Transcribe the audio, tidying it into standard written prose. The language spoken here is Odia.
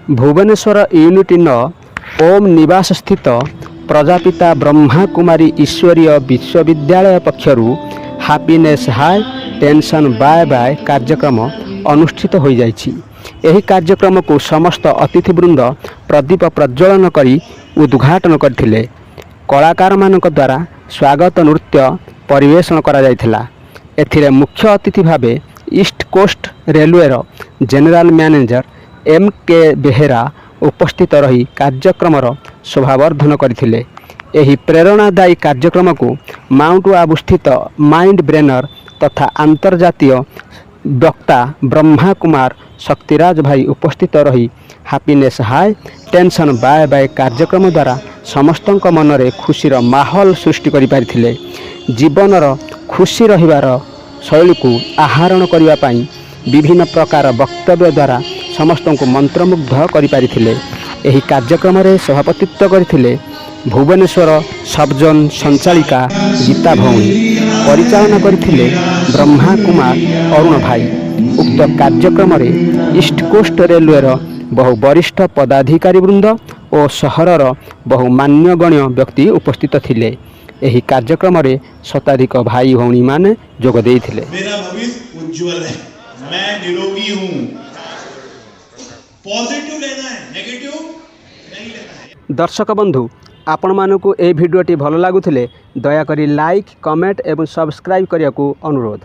ଭୁବନେଶ୍ୱର ୟୁନିଟ୍ 9 ଓମ୍ ନିବାସ ସ୍ଥିତ ପ୍ରଜାପିତା ବ୍ରହ୍ମାକୁମାରୀ ଈଶ୍ୱରୀୟ ବିଶ୍ୱବିଦ୍ୟାଳୟ ପକ୍ଷରୁ "Happiness high, tension bye bye" କାର୍ଯ୍ୟକ୍ରମ ଅନୁଷ୍ଠିତ ହୋଇଯାଇଛି। ଏହି କାର୍ଯ୍ୟକ୍ରମକୁ ସମସ୍ତ ଅତିଥିବୃନ୍ଦ ପ୍ରଦୀପ ପ୍ରଜ୍ୱଳନ କରି ଉଦ୍ଘାଟନ କରିଥିଲେ। କଳାକାରମାନଙ୍କ ଦ୍ୱାରା ସ୍ୱାଗତ ନୃତ୍ୟ ପରିବେଷଣ କରାଯାଇଥିଲା। ଏଥିରେ ମୁଖ୍ୟ ଅତିଥି ଭାବେ ଇଷ୍ଟ କୋଷ୍ଟ ରେଲୱେର general manager M K Behera ଉପସ୍ଥିତ ରହି କାର୍ଯ୍ୟକ୍ରମର ଶୋଭାବର୍ଦ୍ଧନ କରିଥିଲେ। ଏହି ପ୍ରେରଣାଦାୟୀ କାର୍ଯ୍ୟକ୍ରମକୁ ମାଉଣ୍ଟ ଆବୁ ସ୍ଥିତ ମାଇଣ୍ଡ ବ୍ରେନର ତଥା ଆନ୍ତର୍ଜାତୀୟ ବକ୍ତା ବ୍ରହ୍ମା କୁମାର ଶକ୍ତିରାଜ ଭାଇ ଉପସ୍ଥିତ ରହି "Happiness high, tension bye bye" କାର୍ଯ୍ୟକ୍ରମ ଦ୍ୱାରା ସମସ୍ତଙ୍କ ମନରେ ଖୁସିର ମାହୋଲ ସୃଷ୍ଟି କରିପାରିଥିଲେ। ଜୀବନର ଖୁସି ରହିବାର ଶୈଳୀକୁ ଆହରଣ କରିବା ପାଇଁ ବିଭିନ୍ନ ପ୍ରକାର ବକ୍ତବ୍ୟ ଦ୍ୱାରା ସମସ୍ତଙ୍କୁ ମନ୍ତ୍ରମୁଗ୍ଧ କରିପାରିଥିଲେ। ଏହି କାର୍ଯ୍ୟକ୍ରମରେ ସଭାପତିତ୍ୱ କରିଥିଲେ ଭୁବନେଶ୍ୱର ସବଜୋନ୍ ସଞ୍ଚାଳିକା ଗୀତା ଭଉଣୀ। ପରିଚାଳନା କରିଥିଲେ ବ୍ରହ୍ମା କୁମାର ଅରୁଣ ଭାଇ। ଉକ୍ତ କାର୍ଯ୍ୟକ୍ରମରେ ଇଷ୍ଟକୋଷ୍ଟ ରେଲୱେର ବହୁ ବରିଷ୍ଠ ପଦାଧିକାରୀ ବୃନ୍ଦ ଓ ସହରର ବହୁ ମାନ୍ୟଗଣ୍ୟ ବ୍ୟକ୍ତି ଉପସ୍ଥିତ ଥିଲେ। ଏହି କାର୍ଯ୍ୟକ୍ରମରେ ଶତାଧିକ ଭାଇ ଭଉଣୀମାନେ ଯୋଗ ଦେଇଥିଲେ। मेरा भविष्य उज्जवल है, मैं निरोगी हूं। पॉजिटिव लेना है, नेगेटिव नहीं लेना है। ଦର୍ଶକ ବନ୍ଧୁ, ଆପଣମାନଙ୍କୁ ଏହି ଭିଡ଼ିଓଟି ଭଲ ଲାଗୁଥିଲେ ଦୟାକରି ଲାଇକ୍, କମେଣ୍ଟ ଏବଂ ସବସ୍କ୍ରାଇବ୍ କରିବାକୁ ଅନୁରୋଧ।